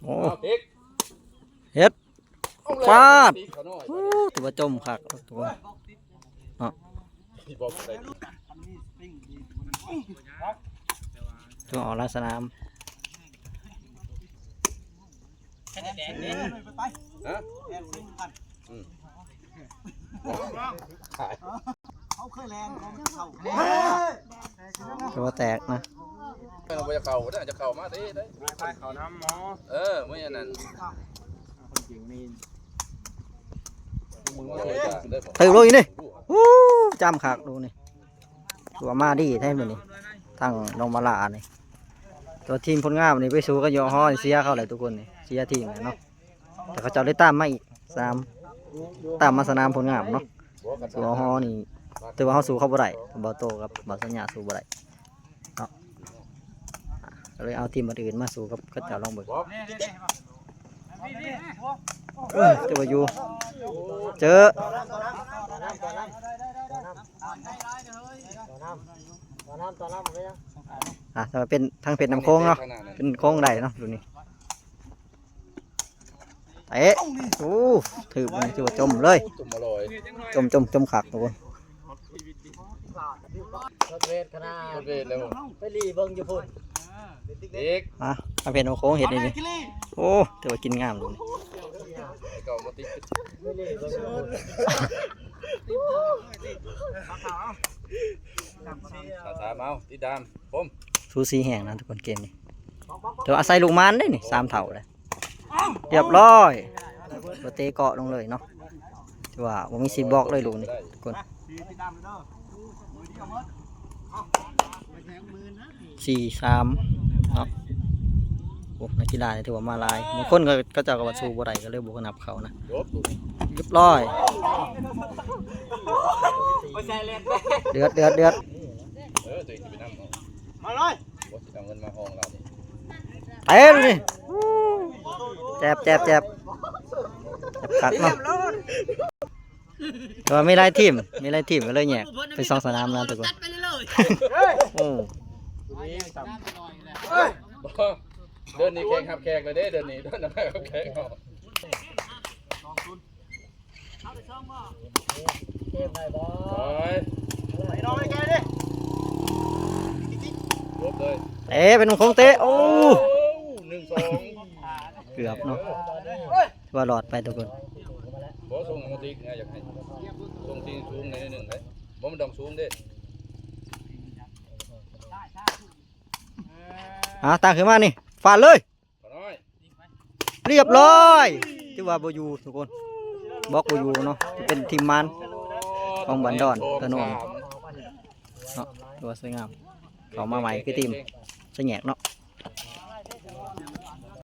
ໂອ້ ເອົາອີກ ເຮັດ ເອົາແລ້ວ ປາດ ຕີເຂົານ້ອຍ ໂອ້ ຖືວ່າຈົ່ມຄັກ ໂອ້ ເນາະ ຖືວ່າອອກຫຼັງສະໜາມ ຮະ ອືມ ເຂົາເຄີຍແລ່ນ ເຂົາ ຖືວ່າແຕກນະ ເຂົາບໍ່ຢາກເຂົ້າເດ້ ຈະເຂົ້າມາເດ້ ໄດ້ ເຂົ້ານຳໝໍ ເອີ ມື້ນັ້ນ ຖືກລົງອີກນີ້ ໂອ້ ຈ້ຳຄັກດູນີ້ ຖືວ່າມາດີແທ້ມື້ນີ້ ທາງນ້ອງມາລານີ້ ແຕ່ວ່າທີມໂພນງາມນີ້ໄປສູ້ກັບຢໍຮໍ ເສຍເຂົາແຫຼະທຸກຄົນນີ້ ເສຍທີມແຫຼະເນາະ ແຕ່ເຂົາເຈົ້າໄດ້ຕາມມາອີກສາມ ຕາມມາສະໜາມໂພນງາມເນາະ ຢໍຮໍນີ້ ຖືວ່າເຮົາສູ້ເຂົາບໍ່ໄດ້ ບ່າວໂຕກັບບ່າວສັນຍາສູ້ບໍ່ໄດ້ເນາະ ກໍເລີຍເອົາທີມບ້ານອື່ນມາສູ້ກັບເຂົາເຈົ້າ ລອງເບິ່ງ ເອີ ຖືວ່າຢູ່ ເຈີ ອ່າ ຖ້າເປັນທາງເພັດນ້ຳໂຂງເນາະ ເປັນໂຂງໄດ້ເນາະ ລຸ້ນນີ້ ເຕະ ໂອ້ ຖືກ ຖືວ່າຈົມເລີຍ ຈົມ ຈົມ ຈົມຄັກທຸກຄົນ ເວດຂະໜາດ ເວດແລ້ວ ໄປຫຼີ່ເບິ່ງຢູ່ພຸ້ນ ອີກ ອ່ະ ທາງເພັດນ້ຳໂຂງເຮັດນີ້ ໂອ້ ຖືວ່າກິນງາມ ເຂົາມາຕິດ ໄປຫຼີ່ເບິ່ງຢູ່ພຸ້ນ ສາມ ເອົາ ຕິດຕາມ ຜົມ ສູສີແຮງນະທຸກຄົນເກມນີ້ ແຕ່ວ່າອາໄສລູກໝານເດ້ນີ້ ສາມເທົ່າເດ້ ຮຽບຮ້ອຍ ບໍ່ເຕະເກາະລົງເລີຍເນາະ ຖືວ່າບໍ່ມີສິດບລັອກເລີຍລູກນີ້ທຸກຄົນ ສີ່ສາມເນາະ ໂອ້ ນັກກິລານີ້ຖືວ່າມາຫຼາຍ ບາງຄົນກໍ ເຂົາເຈົ້າກໍວ່າສູ້ບໍ່ໄດ້ ກໍເລີຍບໍ່ນັບເຂົ້ານະ ຮຽບຮ້ອຍ ເດືອດ ເດືອດ ເດືອດ ເອີ ຕົວເອງຈະໄປນຳເນາະ ມາເລີຍ ບໍ່ຊິເອົາເງິນມາຮອງລາວນີ້ ເຕັມນີ້ ແຈບ ແຈບ ແຈບ ແຈບຄັກເນາະ ແຕ່ວ່າມີຫຼາຍທີມ ມີຫຼາຍທີມກໍເລີຍແຍກເປັນສອງສະໜາມນະທຸກຄົນ ໂອ້ ເດືອນນີ້ແຂ່ງຮັບແຂກແລ້ວເດ້ ເດືອນນີ້ ເດີນຮັບແຂກເນາະ ເກມໄດ້ບໍ່ ໄປ ໄປໜ້ອຍໄກເດ້ ຈົບເລີຍ ເຕະເປັນຂອງເຕະ ໂອ້ ໂອ້ ໜຶ່ງສອງ ເກືອບເນາະ ຖືວ່າລອດໄປທຸກຄົນ ບໍ່ສົ່ງມາຕິກນະ ຢາກໃຫ້ສົ່ງທີ່ສູງໜ້ອຍໜຶ່ງເດ້ ບໍ່ ມັນຕ້ອງສູງເດ້ ອ່າ ຕັ້ງຂຶ້ນມານີ້ ຟາດເລີຍ ຮຽບຮ້ອຍ ຖືວ່າບໍ່ຢູ່ທຸກຄົນ ບລັອກບໍ່ຢູ່ເນາະ ຈະເປັນທີມມານຂອງບ້ານດອນຕະໂນນເນາະ ຖືວ່າສວຍງາມ ເຂົ້າມາໃໝ່ຄືທີມສະແຫຍກເນາະ